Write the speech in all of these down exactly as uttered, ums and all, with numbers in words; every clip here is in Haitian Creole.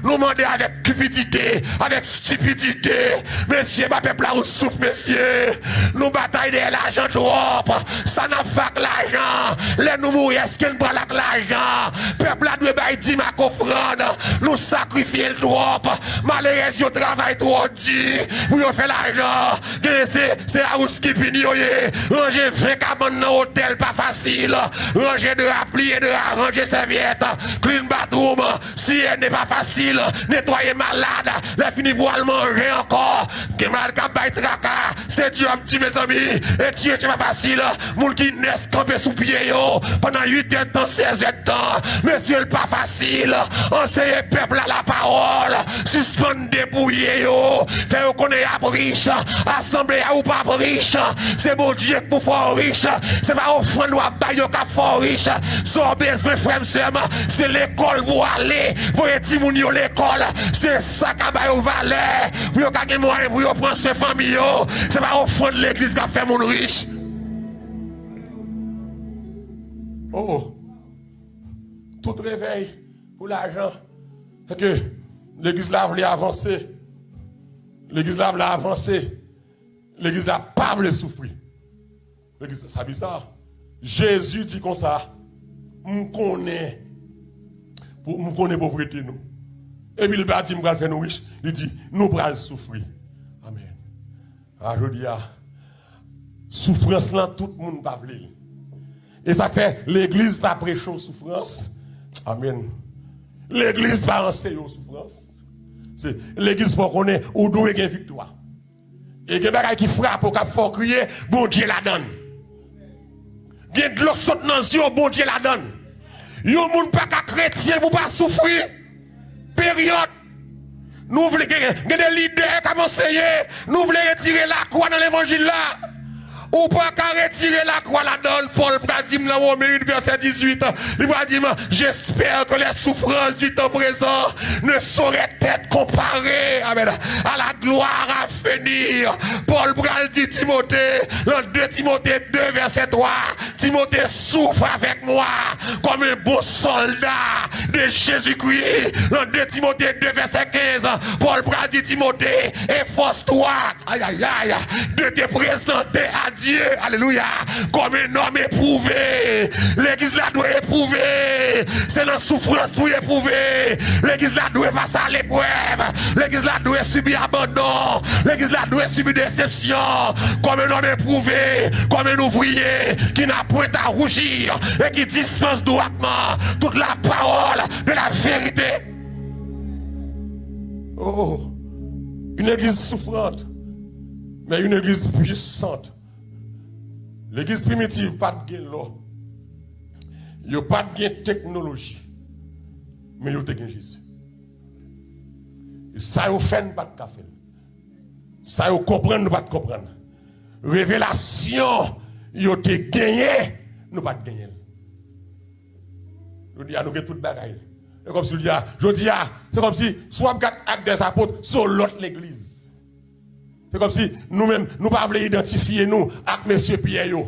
Nou mande avèk kipidite, avèk stipidite. Mesye, ba pèp la yon souf, mesye. Nou batay dèyè lajan twòp. Sa n ap fè ak lajan? Lè nou mouri, èske n pral ak lajan? Pèp la dwe bay dim ak ofrann. Nou sakrifye l twòp. Malerèz yo travay twò di pou yo fè lajan. Gen se, se awouzkipin yo ye. Ranje ven kabann nan otèl pa fasil. Ranje dra, pliye dra, ranje sèvyèt. Clean bathroom. Siye ne pa fasil. Netwaye malad. Lè fini pou al manje ankò. Gen malad k ap bay traka. Se djòb di, mezanmi. E djòb pa fasil. Moun ki nès kanpe sou pye yo pandan uit èdtan, sèz èdtan. Mesye, l pa fasil. Anseye pèp la lapawòl. Sispann depouye yo. Fè yo konnen y ap rich. Asanble a ou p ap rich. Se Bondye k pou fè w rich. Se pa ofrann w ap bay yo k ap fè w rich. Sa w bezwen, frè m, sè m, se lekòl pou w ale. Voye timoun yo lekòl. Se sa k ap ba yo valè. Pou yo ka gen mwayen pou yo pran swen fanmi yo. Se pa ofrann legliz k ap fè moun rich. Oh, tout revèy pou lajan. Sèke legliz la vle avanse. Legliz la vle avanse. Legliz la pa vle soufri. Legliz, sa biza. Jezi di konsa, m konnen, pou, m konnen povrete nou. Epi l pa di m pral fè nou rich, li di nou pral soufri. Amen. A jodi a, soufrans lan, tout moun pa vle l. E sa k fè legliz pa preche w soufrans. Amen. Legliz pa anseye w soufrans. Se legliz fè w konnen ou dwe gen viktwa. E gen bagay ki frape w, k ap fè w kriye, Bondye ladann. Gen dlo k sot nan zye w, Bondye ladann. Yon moun pa ka kretyen pou pa soufri. Peryòd. Nou vle gen, gen de lidè k ap anseye, nou vle retire lakwa nan levanjil la. Ou pa ka retire lakwa ladan l. Pòl pral di m nan Women uit vèsè dizuit, li pral di m, j'espère que les souffrances du temps présent ne sauraient être comparées, amen, à la gloire à venir. Pòl pral di Timote, nan de Timote de vèsè twa, Timote, souffre avec moi comme un bon soldat de Jésus-Christ. Nan de Timote de vèsè kenz, Pòl pral di Timote, efforce-toi, aïe, aïe, aïe, de te présenter à Dieu, alléluia, comme un homme éprouvé. Legliz la dwe epwouve. Se nan soufrans pou epwouve. Legliz la dwe pase a leprèv. Legliz la dwe sibi abandon. Legliz la dwe sibi desepsyon. Comme un homme éprouvé, comme un ouvrier qui n'a point à rougir et qui dispense droitement toute la parole de la vérité. Oh, une église souffrante, mais une église puissante. Legliz primitiv pa t gen lò. Yo pa t gen teknoloji. Men yo te gen Jezi. E sa yo fè, n pa t ka fè l. Sa yo konprann, nou pa t konprann. Revelasyon yo te genyen, nou pa t genyen l. Jodi a, nou gen tout bagay. Se kòmsi jodi a, jodi a, se kòmsi, si w ap gad Actes des Apôtres, se yon lòt legliz. Se kòmsi nou menm, nou pa vle idantifye nou ak mesye Pyè yo.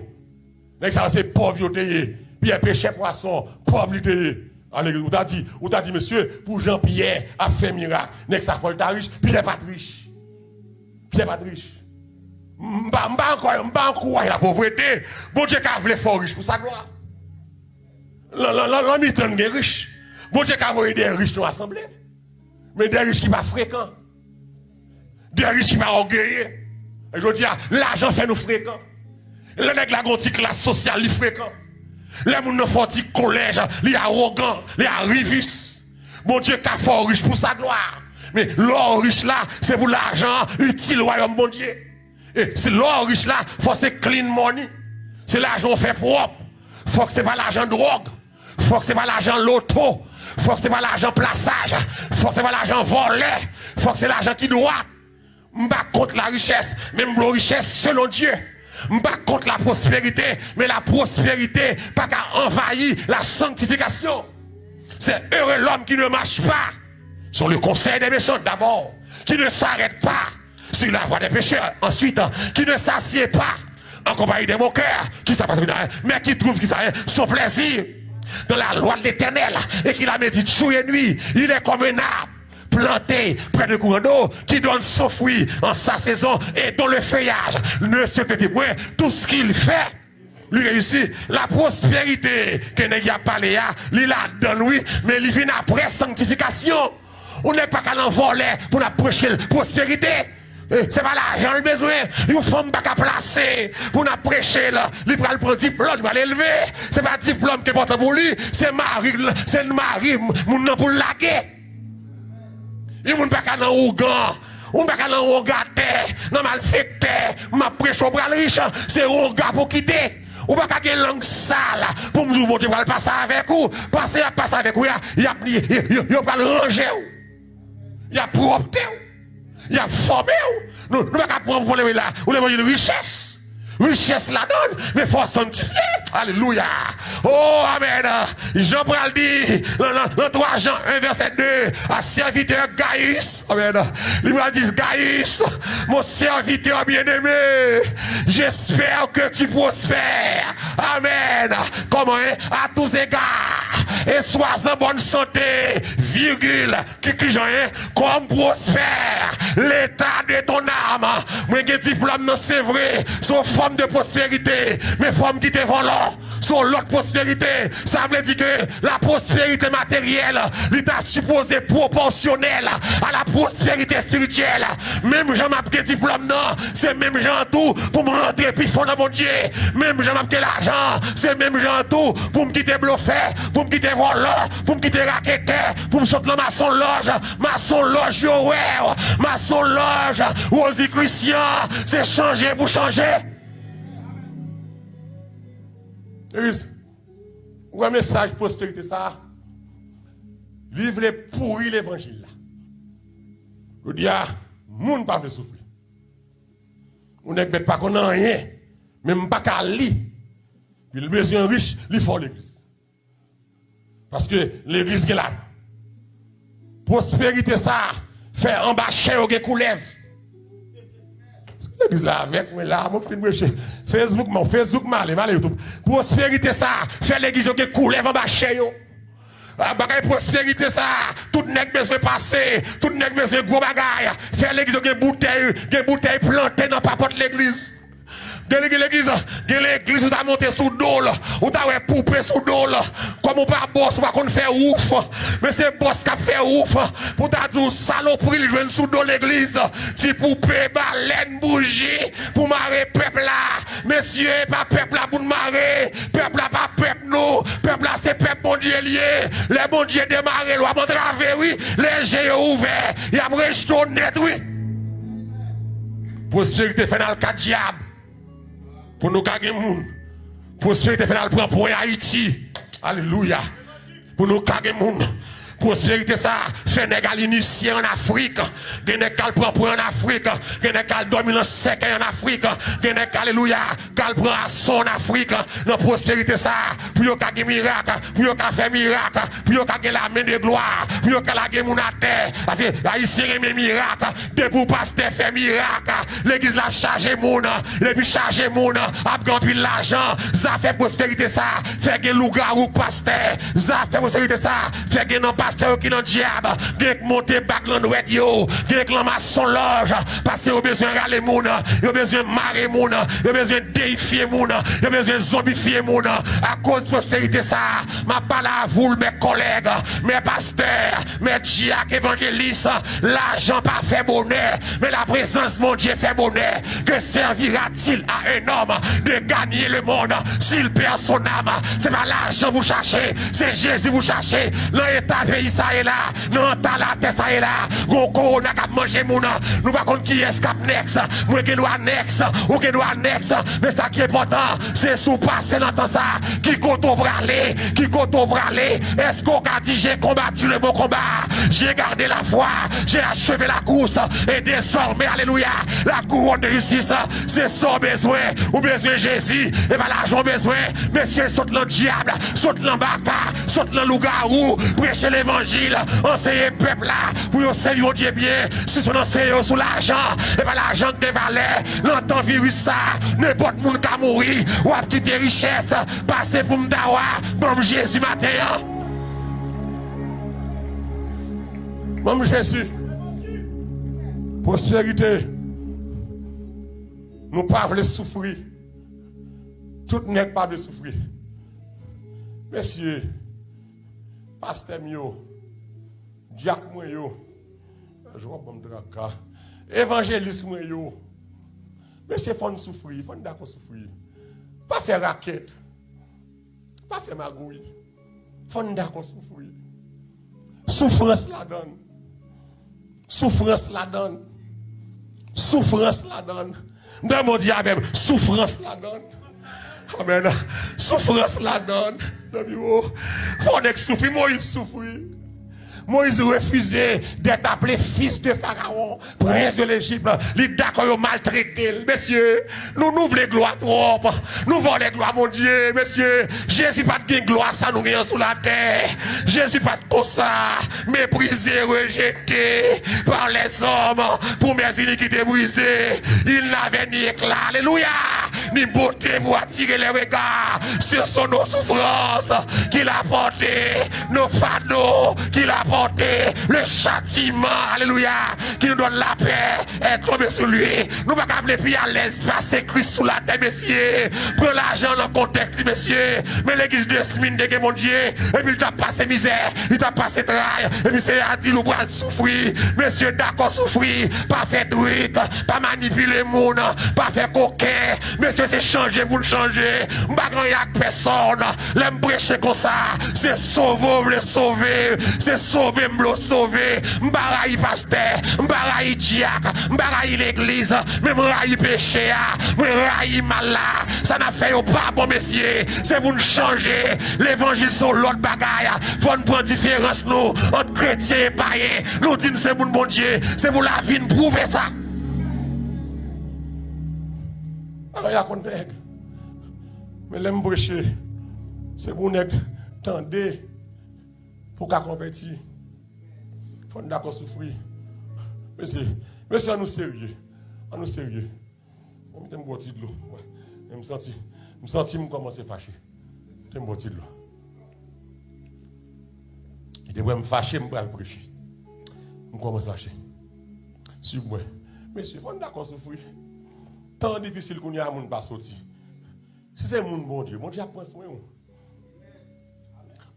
Nèg sa yo se pòv yo te ye. Pyè pechè pwason, pòv li te ye. An legliz, ou ta di, ou ta di, mesye, pou jan Pyè ap fè mirak, nèg sa fò l ta rich. Pyè pa t rich. Pyè pa t rich. M pa, m pa ankò, m pa ankouraje lapovrete. Bondye ka vle fè w rich pou sa glwa. Lan, lan, lan, lan mitan n gen rich. Bondye ka voye de rich nan asanble. Men de rich ki pa frekan. De rich ki pa ògeye. E jodi a, lajan fè nou frekan. Lè nèg la gon ti klas sosyal, li frekan. Lè moun nan fè yon ti kolèj, li awogan, li arivis. Bondye ka fè w rich pou sa glwa. Men lè w rich la, se pou lajan an itil wayòm Bondye. E se lè w rich la, fò se clean money. Se lajan w fè pwòp. Fòk se pa lajan dwòg. Fòk se pa lajan loto. Fòk se pa lajan plasaj. Fòk se pa lajan vòlè. Fòk se lajan ki dwat. M pa kont larichès, men m vle yon richès selon Dye. M pa kont lapwosperite, men lapwosperite pa ka anvayi lasanktifikasyon. C'est heureux l'homme qui ne marche pas sur le conseil des méchants d'abord, qui ne s'arrête pas sur la voie des pécheurs, ensuite, qui ne s'assied pas en compagnie des moqueurs, qui s'apassent, mais qui trouve qui ça, son plaisir dans la loi de l'Éternel, et qui la médite jour et nuit. Il est comme un arbre planté près de courant d'eau, qui donne son fruit en sa saison et dont le feuillage ne se flétrit point. Tout ce qu'il fait lui réussit. La prospérité ke nèg y ap pale a, li ladan l wi, men li vin apre sanktifikasyon. Yon nèg pa ka nan vòlè pou n ap preche l pwosperite. Eh, se pa lajan l bezwen. Yon fanm pa ka plase pou n ap preche l. Li pral pran diplòm, li pral elve. Se pa diplòm ki enpòtan pou li, se mari l, se mari moun nan pou l lage. Yon moun pa ka nan ougan, yon moun pa ka nan wongatè, nan malfektè, m ap preche w pral rich, se wonga pou kite. Ou pa ka gen lang sal pou m di w Bondye pral pase avèk ou. Pase y ap pase avèk ou a, y ap, y, y, y, yo pral ranje w. Y ap pwòpte w. Y ap fòme w. Nou, nou pa ka pran pou levanjil la. Ou levanjil richès. Richès ladan l, men fò w sanktifye. Alelouya. Oh, amèn. Jan pral di, nan, nan, nan twa Jan en vèsè de, à serviteur Gaius. Amèn. Li pral di, Gaius, mon serviteur bien-aimé, j'espère que tu prospères. Amèn. Comment, hein? À tous égards, et sois en bonne santé, virgule, ki, ki jan, hein? Comme prospère l'état de ton âme. Mwen gen diplòm nan, se vre, se yon fòm de pwosperite, men fò m kite vòlò. Se yon lòt pwosperite. Sa vle di ke la pwosperite materyèl, li ta sipoze pwopòsyonèl a la pwosperite espirityèl. Menm jan m ap gen diplòm nan, se menm jan an tou pou m rantre pi fon nan Bondye. Menm jan m ap gen lajan, se menm jan an tou pou m kite blofè, pou m kite vòlò, pou m kite raketè, pou m sot nan masonlòj. Masonlòj yo wè w. Masonlòj, Rosie Christian, se chanje pou chanje. Legliz, ou wè mesaj pwosperite sa a? Li vle pouri levanjil la. Jodi a, moun pa vle soufri. Yon nèg mèt pa konn anyen, men m pa ka li. Li bezwen rich, li fè w legliz. Paske legliz gen lajan. Pwosperite sa a fè anba chè yo gen koulèv. Legliz la avèk mwen la, mwen fin preche. Facebook, mwen, Facebook, m ale, m ale YouTube. Pwosperite sa a fè legliz yo gen koulèv anba chè yo. Ah, bagay pwosperite sa a, tout nèg bezwen pase, tout nèg bezwen gwo bagay. Fè legliz yo gen boutèy, gen boutèy plante nan papòt legliz. Gen legliz, gen legliz ou ta monte sou do l, ou ta wè poupe sou do l. Kòm ou pa bòs, ou pa konn fè wouf. Men se bòs k ap fè wouf. Pou ta di w salopri li jwenn sou do legliz. Ti poupe, balèn, bouji, pou mare pèp la. Mesye, e pa pèp la pou n mare. Pèp la pa pèp nou. Pèp la se pèp Bondye l ye. Lè Bondye demare l, w ap antrave wi. Lè je yo ouvè, y ap rejte w nèt wi. Pwosperite fè n al kat dyab. Pou nou ka gen moun. Pwosperite fè n al pran pwen Ayiti. Alelouya. Pou nou ka gen moun. Pwosperite sa a fè nèg al inisye ann Afrik. Gen nèg k al pran pwen ann Afrik. Gen nèg k al dòmi nan sèkèy ann Afrik. Gen nèg, alelouya, k al pran ason ann Afrik. Nan pwosperite sa a, pou yo ka gen mirak, pou yo ka fè mirak, pou yo ka gen la main de gloire, pou yo ka lage moun atè. Paske Ayisyen renmen mirak. Depi w pastè fè mirak, legliz la ap chaje moun. Depi chaje moun, ap gen anpil lajan. Zafè pwosperite sa fè gen lougawou k pastè. Zafè pwosperite sa fè gen nan pastè yo ki nan dyab. Gen k monte bag nan dwèt yo. Gen k lan masonlòj. Paske yo bezwen rale moun. Yo bezwen mare moun. Yo bezwen deyifye moun. Yo bezwen zonbifye moun. Akoz pwosperite sa, m ap pale a vou, mè kòlèg, mè pastè, mè dyak, evanjelis, lajan pa fè bonè, men la présence Bondye fè bonè. Que servira-t-il à un homme de gagner le monde s'il perd son âme? Se pa lajan pou chache, se Jezi pou chache. Nan eta peyi sa ye la, nan eta latè sa ye la, gon kowona k ap manje moun. Nou pa konn kiyès k ap next. Mwen gen dwa next, ou gen dwa next. Men sa ki enpòtan, se si w pase nan tan sa, ki kote w prale, ki kote w prale. Èske w ka di, j'ai combattu le bon combat, j'ai gardé la foi, j'ai achevé la course, et désormais, alelouya, la couronne de justice, se sa w bezwen. Ou bezwen Jezi, e pa lajan w bezwen. Mesye, sot lan dyab, sot lan baka, sot lan lougawou, preche levanjil, anseye pèp la pou yo sèvi Bondye byen. Sispann anseye yo sou lajan, e pa lajan k gen valè. Nan tan viris sa, nenpòt moun ka mouri. W ap kite richès, pase pou m ta wa. Ban m Jezi maten an. Manm Jezi. Pwosperite. Nou pa vle soufri. Tout nèg pa vle soufri. Mesye, pastè m yo, dyak mwen yo, je w ap ban m traka, evanjelis mwen yo, mesye, fò n soufri, fò n dakò soufri. Pa fè rakèt. Pa fè magouy. Fò n dakò soufri. Soufrans ladann. Soufrans ladann. Soufrans ladann. Nan Bondye avè m. Soufrans ladann. Amèn. Soufrans ladann. Nan biwo. Fò nèg soufri. Moyiz soufri. Moyiz refize d'être appelé fils de Pharaon, prince de l'Égypte. Li dakò yo maltrete l. Mesye, nou, nou vle glwa twòp. Nou vòlè glwa Bondye. Mesye, Jezi pa t gen glwa sa nou genyen sou latè. Jezi pa t konsa. Méprisé, rejeté par les hommes, pour mes iniquités brisées, il n'avait ni éclat. Alléluia. Ni beauté pour attirer les regards sur son nos souffrances qu'il a portées, nos fardeaux qu'il a portés, le châtiment, alléluia, qui nous donne la paix est tombé sur lui. Nou pa ka vle pi alèz pase Kris sou latè, mesye. Pran lajan nan kontèks li, mesye. Men legliz de Smyrne te gen Bondye, epi l t ap pase mizè, li t ap pase tray, epi Seyè a di l, ou pral soufri. Mesye, dakò soufri, pa fè trik, pa manipile moun, pa fè koken. Mesye, se chanje pou n chanje. M pa gen anyen ak pèsòn. Lè m preche konsa, se sove w vle sove, se sove m vle w sove. M pa rayi pastè, m pa rayi dyak, m pa rayi legliz, men m rayi peche a, mwen rayi mal la. Sa n ap fè yo pa bon, mesye. Se pou n chanje. Levanjil se yon lòt bagay. Fò n pran diferans nou ant kretyen e payen. Nou di n se moun Bondye, se pou lavi n pwouve sa. Bagay la konn nèg. Men lè m preche, se pou nèg tande pou w ka konvèti. Fò n dakò soufri. Mesye, mesye, an nou serye. An nou serye. Bon, mete m bò ti dlo. Men m santi, m santi m kòmanse fache. Mete m bò ti dlo. E depi m fache, m pral preche. M kòmanse fache. Swiv mwen. Mesye, fò n dakò soufri. Tan difisil kounye a, moun pa soti. Si se moun Bondye, Bondye ap pran swen w.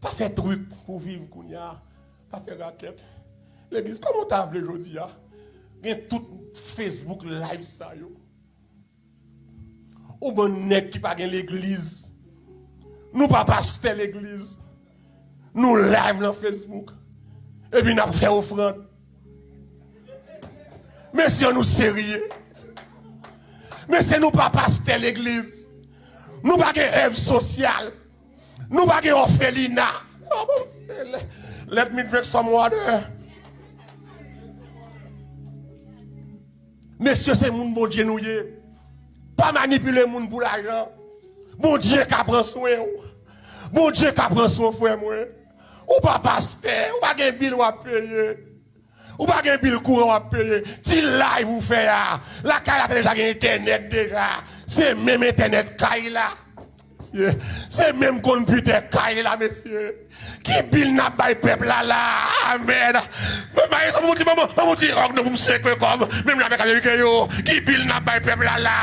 Pa fè trik pou viv kounye a. Pa fè rakèt. Legliz, kòman w ta vle jodi a? Gen tout Facebook live sa yo. Ou bann nèg ki pa gen legliz. Nou pa pastè legliz. Nou live nan Facebook. Epi n ap fè ofrann. Mesye, nou serye. Mesye, nou pa pastè legliz. Nou pa gen èv sosyal. Nou pa gen òfelina. Let me drink some water. Mesye, se moun Bondye nou ye. Pa manipile moun pou lajan. Bondye ka pran swen w. Bondye ka pran swen w, frè mwen. Ou pa pastè, ou pa gen bil w ap peye. Ou pa gen bil kouran w ap peye. Ti live ou fè a, lakay la te deja gen entènèt deja. Se menm entènèt kay la. Mesye, se menm konpitè kay la, mesye. Ki bil n ap bay pèp la la? Amèn. Mwen bay sa pou ti manman, manman ti òg nou pou m sekwe kòm. Menm jan avèk ameriken yo. Ki bil n ap bay pèp la la?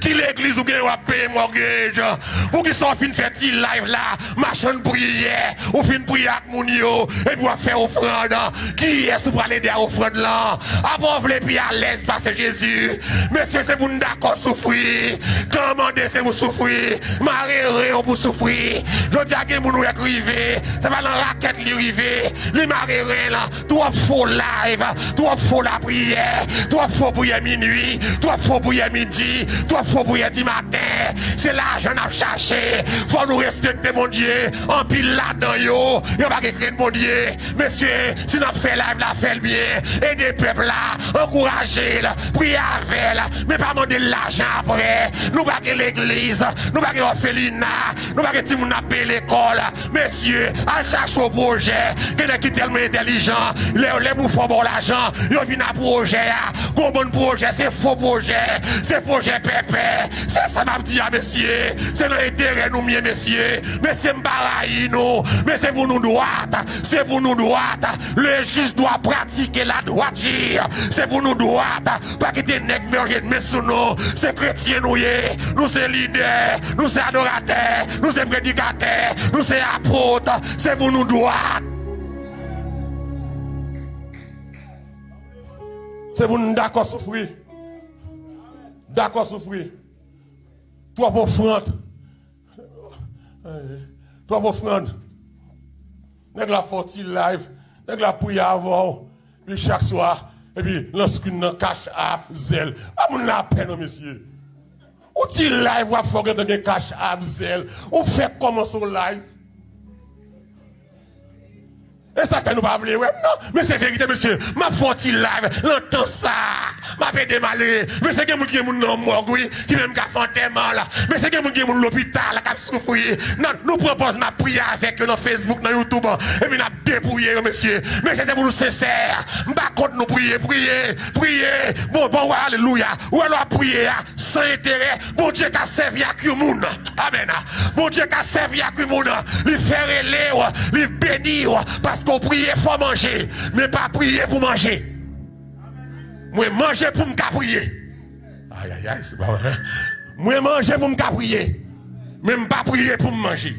Ki legliz ou gen w ap peye mortgage? Poukisa w fin fè ti live la? Machann priyè, ou fin priye ak moun yo, epi w ap fè ofrann. Kiyès ou pral ede a ofrann lan? Apa w vle pi alèz pase Jezi? Mesye, se pou n dakò soufri. Tan mande se pou soufri. Mare ren w pou soufri. Jodi a gen moun ou wè k rive. Se pa nan rakèt li rive. Li mare ren l. Twòp fo live. Twòp fo lapriyè. Twòp fo priyè minui. Twòp fo priyè midi. Twòp fo priyè dimaten. Se lajan n ap chache. Fò nou respekte Bondye. Anpil ladan yo, yo pa gen krent Bondye. Mesye, si n ap fè live la, fè l byen. Ede pèp la, ankouraje l, priye avè l, men pa mande l lajan apre. Nou pa gen legliz, nou pa gen òfelina, nou pa gen timoun n ap peye lekòl. Mesye, al chache yon pwojè. Gen nèg ki tèlman entèlijan, lè, lè boufon ba w lajan, yo vin a pwojè a. Gon bann pwojè, se fo pwojè. Se pwojè pèpè. Se sa m ap di a, mesye. Se nan enterè nou m ye, mesye. Mesye, m pa rayi nou. Men se pou nou dwat. Se pou nou dwat. Le juge doit pratiquer la droiture. Se pou nou dwat. Pa kite nèg manje men sou nou. Se kretyen nou ye. Nou se lidè. Nou se adoratè. Nou se predikatè. Nou se apot. Se pou nou dwat. Se pou nou dakò soufri. Dakò soufri. Twòp ofrann. Twòp ofrann. Nèg la fè yon ti live. Nèg la priye avè w. Epi chak swa. Epi lan screen nan Cash App, Zelle. Ba moun lapè non, mesye. Yon ti live w ap fè w gentan gen Cash App, Zelle. Ou fèk kòmanse yon live. E sa k fè nou pa vle wè m non. Men se verite, mesye. M ap fè yon ti live nan tan sa. M ap ede malere. Mesye, gen moun ki gen moun nan mòg, wi, ki menm ka fè antèman la. Mesye, gen moun ki gen moun lopital k ap soufri. Nan, nou pran pòz, n ap priye avèk yo nan Facebook, nan YouTube. Epi n ap depouye yo, mesye. Mesye, se pou nou sensè. M pa kont nou priye, priye, priye. Bon, bon, wè, alelouya. Ou wè lè w ap priye a, san enterè, Bondye ka sèvi ak yon moun. Amèn. Bondye ka sèvi ak yon moun. Li fè rele w, li beni w, paske w priye fò manje, men pa priye pou manje. Mwen manje pou m ka priye. Ayayay, se pa vre. Mwen manje pou m ka priye, men m pa priye pou m manje.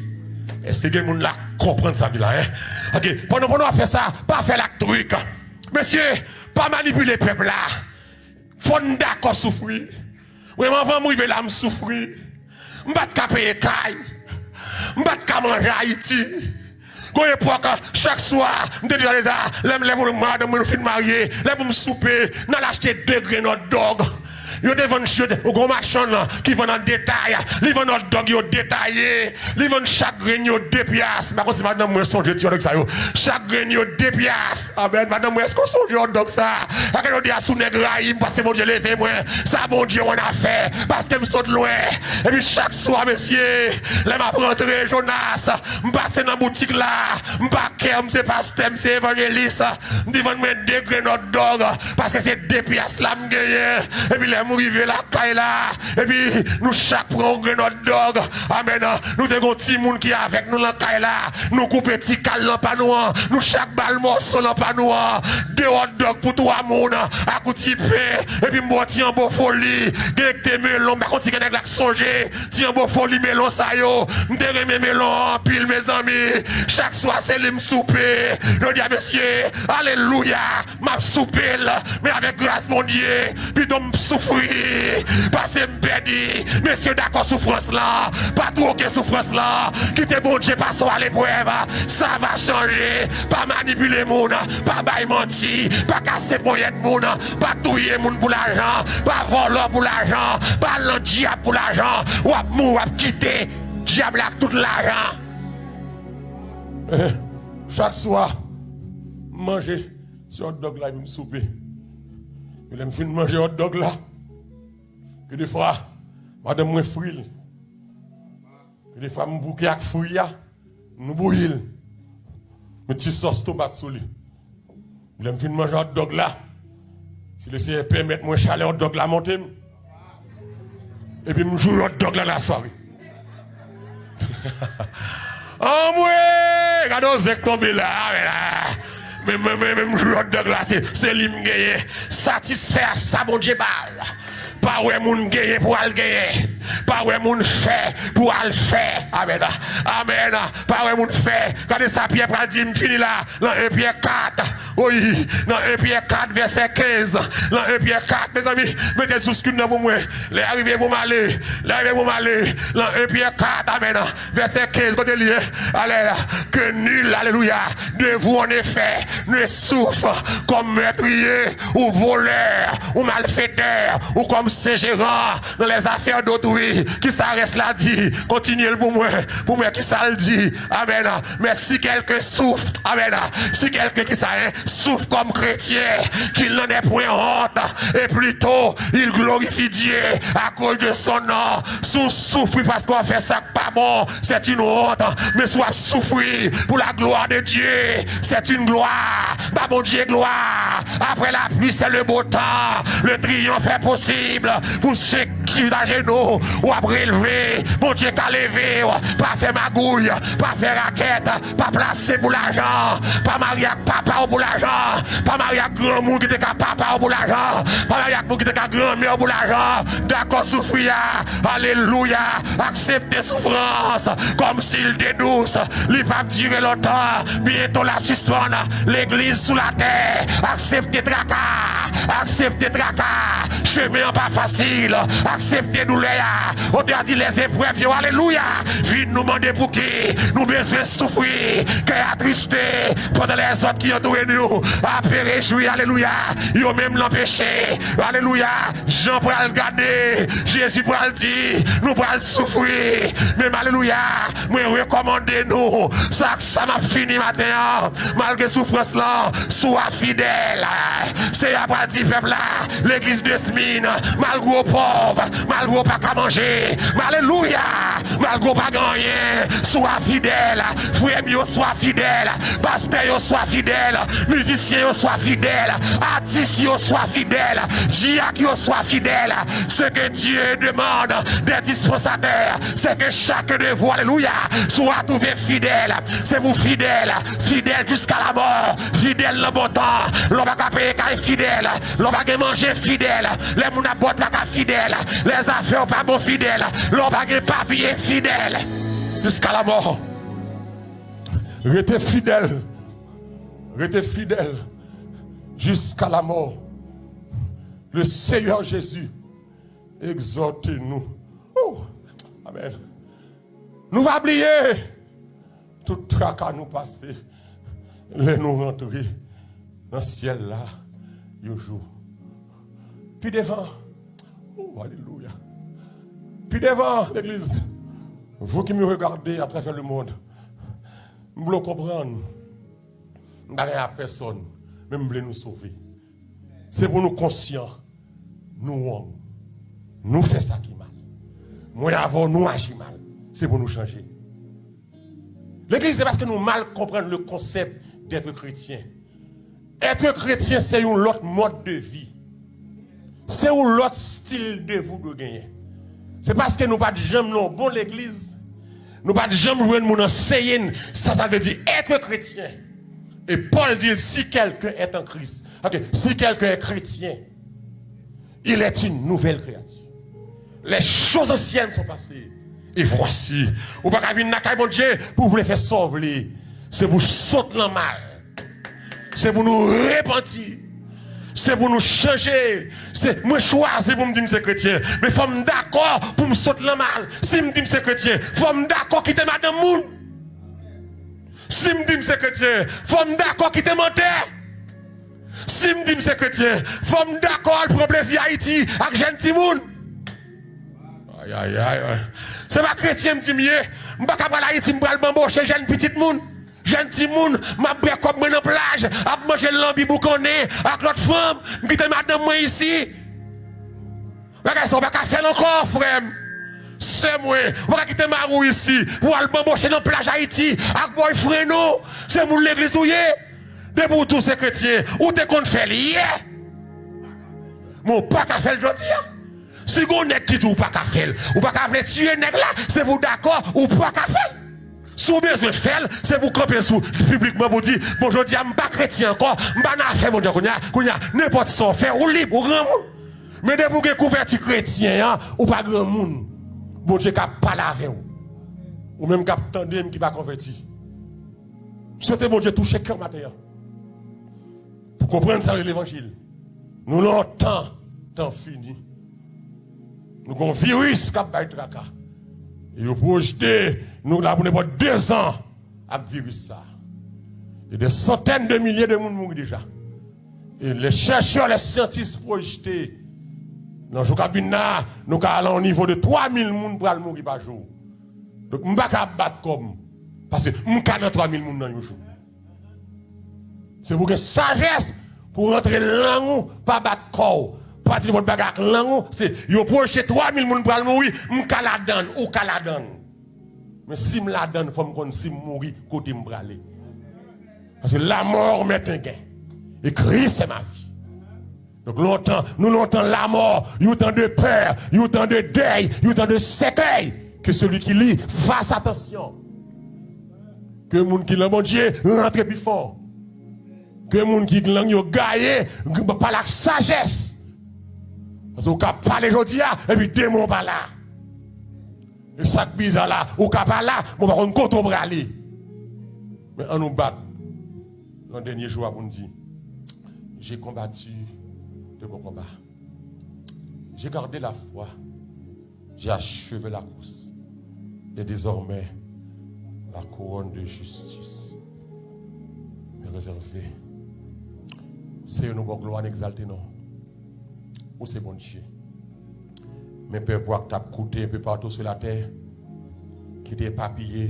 Èske gen moun la k konprann sa m di la, en? Ok, pandan, pandan w ap fè sa, pa fè l ak trik. Mesye, pa manipile pèp la. Fò n dakò soufri. Mwen, anvan m rive la, m soufri. M pa t ka peye kay. M pa t ka manje Ayiti. Gon epòk, chak swa, m te deja, deja, lè m, lè pou madanm mwen, nou fin marye, lè pou m soupe, n al achte de grenn hotdog. Yo te vann, yo te, gon machann ki vann an detay, li vann hotdog yo detaye. Li vann chak grenn yo de pyas. M pa konn si madanm mwen sonje ti hotdog sa yo. Chak grenn yo de pyas. Amèn. Madanm mwen, èske w sonje hotdog sa? Sa ke jodi a, si w nèg rayi m, paske Bondye leve mwen. Sa Bondye w annafè. Paske m sot lwen. Epi chak swa, mesye, lè m ap rantre, Jonas, m pase nan boutik la. M pa kè, m se pastè, m se evanjelis. M di vann mwen de grenn hotdog. Paske se de pyas la m genyen. Epi lè m rive lakay la, epi nou chak pran yon grenn hotdog. Amèn. Nou te gon timoun ki avèk nou nan kay la. Nou koupe ti kal nan pa nou an. Nou chak ba l mòso nan pa nou an. De hotdog pou twa moun. Ak yon ti pen. Epi m ba w ti anbo foli. Gen k te melon. M pa konn si gen nèg la k sonje. Ti anbo foli melon sa yo. M te renmen melon an anpil, mezanmi. Chak swa se li m soupe. Jodi a, mesye. Alelouya. M ap soupe l, men avèk gras Bondye, pito m soufri, pase m pèdi. Mesye, dakò soufrans lan, pa twoke soufrans lan, kite Bondye pase w a leprèv. Sa va chanje. Pa manipile moun, pa bay manti, pa kase ponyèt moun, pa touye moun pou lajan, pa vòlò pou lajan, pa al nan dyab pou lajan. W ap mouri, w ap kite dyab la ak tout lajan. Chak swa, m manje. Se hotdog la epi m soupe. E lè m fin manje hotdog la, gen defwa, madanm mwen fri l. Gen defwa, m bouke ak fri a, nou bouyi l. Met ti sòs tomat sou li. Lè m fin manje hotdog la, si Lesenyè pèmèt mwen, chalè hotdog la monte m. Epi m joure hotdog la nan lasware. Anmwe! Gade yon zen k tonbe la, a, men la. Men, men, men, men m joure hotdog la, se, se li m genyen. Satisfè a sa Bondye ba l. Pa wè moun genyen pou al genyen. Pa wè moun fè pou al fè. Amèn. Amèn. Pa wè moun fè. Gade sa Pyè pral di, m fini la. Nan en Pyè kat, wi, nan en Pyè kat, vèsè kenz, nan en Pyè kat, mezanmi, mete sou screen nan pou mwen. Lè a rive pou m ale, lè a rive pou m ale, nan en Pyè kat, amèn, vèsè kenz, kote li ye? Alè, que nul, alelouya, de vous, en effet, ne souffre comme meurtrier, ou voleur, ou malfaiteur, ou comme gérant dans les affaires d'autrui. Kisa rès la di? Kontinye l pou mwen, pou mwen, kisa l di? Amèn. Mais si quelqu'un souffre, amèn, si quelqu'un, kisa, hein, souffre comme chrétien, qu'il n'en ait point honte, et plutôt il glorifie Dieu à cause de son nom. Si w soufri paske w ap fè sa k pa bon, c'est une honte. Men si w ap soufri pour la gloire de Dieu, c'est une gloire. Ba Bondye glwa. Après la pluie, c'est le beau temps. Le triomphe est possible pour ceux chita jenou, w ap releve. Bondye ka leve w. Pa fè magouy, pa fè rakèt, pa plase pou lajan, pa marye ak papa w pou lajan, pa marye ak granmoun ki te ka papa w pou lajan, pa marye ak moun ki te ka granmè w pou lajan. Dakò soufri a, alelouya, aksepte soufrans kòmsi l te dous. Li p ap dire lontan. Byento l a sispann. Legliz sou latè, aksepte traka. Aksepte traka. Chemen an pa fasil. Aksepte doulè a. Otè a di lèzeprèv yo, alelouya, vin nou mande pouki nou bezwen soufri. Kè atriste pandan lèzòt ki antoure nou ap rejwi, alelouya. Yo menm l anpeche, alelouya. Jan pral gade, Jezi pral di, nou pral soufri. Men alelouya, mwen rekòmande nou, sa ak sa m ap fini maten an, malgre soufrans lan, swa fidèl. Seyè a pral di pèp la, legliz de Smyrne, malgre w pòv, malgre w pa ka manje, alelouya, malgre w pa gen anyen, swa fidèl. Frè m yo, swa fidèl. Pastè yo, swa fidèl. Mizisyen yo, swa fidèl. Atis yo, swa fidèl. Dyak yo, swa fidèl. Ce que Dieu demande des dispensateurs, c'est que chacun de vous, alelouya, soit trouvé fidèle. Se pou fidèl, fidèl jiska lamò, fidèl nan bon tan. Lè w pa ka peye kay, fidèl. Lè w pa gen manje, fidèl. Lè moun ap ba w traka, fidèl. Lè zafè w pa bon, fidèl. Lè w pa gen papye, fidèl. Jiska lamò. Rete fidèl. Rete fidèl jiska lamò. Le Seigneur Jésus exhorte nous. Oh, amen. Nou va bliye tout traka nou pase lè nou rantre nan syèl la yon jou. Pi devan, oh, alelouya. Pi devan, legliz, vous qui me regardez à travers le monde, m vle w konprann, m pa gen a pèsòn, men m vle nou sove. Se pou nou konsyan, nou wrong. Nou fè sa ki mal. Mwen avè w, nou aji mal. Se pou nou chanje. Legliz, se paske nou mal konprann le konsèp d'être chrétien. Être chrétien, se yon lòt mòd de vi. Se yon lòt stil de vi w dwe genyen. Se paske nou pa t janm nan yon bon legliz, nou pa t janm jwenn moun anseye n sa sa vle di être chrétien. E Pòl di, si quelqu'un est en Christ, ok, si quelqu'un est chrétien, il est une nouvelle créature. Les choses anciennes sont passées. Et voici, ou pa ka vin lakay Bondye pou w vle fè sa w vle. Se pou sot nan mal. Se pou nou repanti. Se pou nou chanje. Se, mwen chwazi pou m di m se kretyen. Men fò m dakò pou m sot nan mal. Si m di m se kretyen, fò m dakò kite madanm moun. Si m di m se kretyen, fò m dakò kite mantè. Si m di m se kretyen, fò m dakò al pran plezi Ayiti ak jèn timoun. Ayayay. Se pa kretyen m di m ye. M pa ka pral Ayiti, m pral banboche jèn pitit moun. Jèn timoun, m ap bwè kòb mwen nan plaj, ap manje lanbi boukannen ak lòt fanm, m kite madanm mwen isi. Bagay sa, w pa ka fè l ankò, frè m, sè mwen. W pa ka kite mari w isi pou w al banboche nan plaj Ayiti ak boyfriend ou. Se moun legliz ou ye. Depi w di w se kretyen, ou te konn fè l yè. Men w pa ka fè l jodi a. Si gon nèg ki di w pa ka fè l, ou pa ka vle tiye nèg la, se pou w dakò, ou pa ka fè l. Si w bezwen fè l, se pou w kanpe sou piblikman pou w di, bon, jodi a, m pa kretyen ankò, m pa nan afè Bondye kounye a, kounye a, nenpòt sa w fè, ou lib, ou granmoun. Men depi w gen kouvèti kretyen an, ou pa granmoun. Bondye ka pale avè w. Ou menm k ap tande m ki pa konvèti. M swete Bondye touche kè w maten an. Pou konprann sa rele levanjil. Nou lontan, tan fini. Nou gon viris k ap bay traka. E yo pwojte nou la pou nenpòt dezan ak viris sa. E dè santèn de milye de moun mouri deja. E lè chèchè, lè syantis pwojte, nan jou k ap vin la, nou ka al a yon nivo de twa mil moun pral mouri pa jou. Donk, m pa ka ap bat kò m, paske m ka nan twa mil moun nan yon jou. Se pou gen sajès pou rantre lang ou, pa bat kò w. Pa di nenpòt bagay ak lang ou, se yo pwojte twa mil moun pral mouri, m ka ladann, ou ka ladann. Men si m ladann, fò m konn si m mouri, kote m prale. Paske la mort m'est un gain. Et Christ est ma vie. Donk, lontan, nou lontan lamò, yon tan de pè, yon tan de dèy, yon tan de sèkèy. Que celui qui lit fasse attention. Ke moun ki nan Bondye rantre pi fò. Ke moun ki lang yo gaye pale ak sajès. Paske ou ka pale jodi a, epi demen pa la. E sa k bizarre la, ou ka pa la, men ou pa konn kote ou prale. Men ann nou bat nan dènye jou a pou n di, j'ai combattu le bon combat. J'ai gardé la foi. J'ai achevé la course. Et désormais, la couronne de justice m'est réservée. Seyè, nou ba w glwa, n egzalte non. Ou se Bondye. Men pèp ou a k t ap koute enpe patou sou latè, ki te epapiye,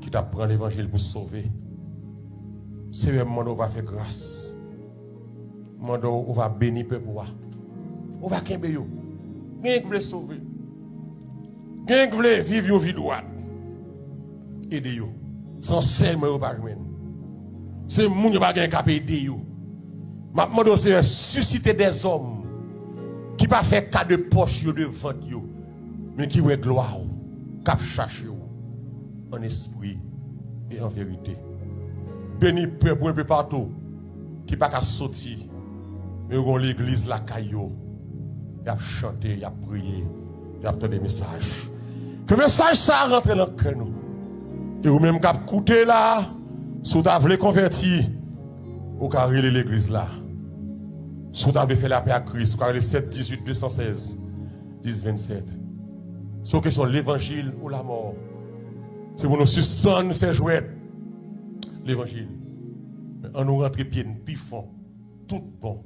ki t ap pran levanjil pou sove. Seyè, m mande w va fè gras. M mande w, ou va beni pèp ou a. Ou va kenbe yo. Gen ki vle sove. Gen ki vle viv yon vi dwat. Ede yo. Se yon sèl mwen yo pa jwenn. Se moun yo pa gen k ap ede yo. M ap mande w, Seyè, sisite dèzòm ki pa fè ka de pòch yo, de vant yo, men ki wè glwa w, k ap chache w an espri e an verite. Beni pèp ou enpe patou ki pa ka soti, men yo gon legliz lakay yo. Y ap chante, y ap priye, y ap tande mesaj. Ke mesaj sa a rantre nan kè nou. E ou menm k ap koute la, si w ta vle konvèti, ou ka rele legliz la. Si w ta vle fè lapè ak Kris, ou ka rele sèt dizuit de san sèz dis vennsèt. Se yon kesyon levanjil ou lamò. Se pou nou sispann fè jwèt levanjil. Men ann nou rantre pye n pi fon, tout bon,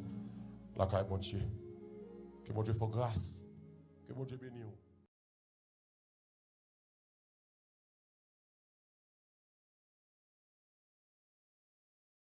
lakay Bondye. Ke Bondye fè w gras. Ke Bondye beni w.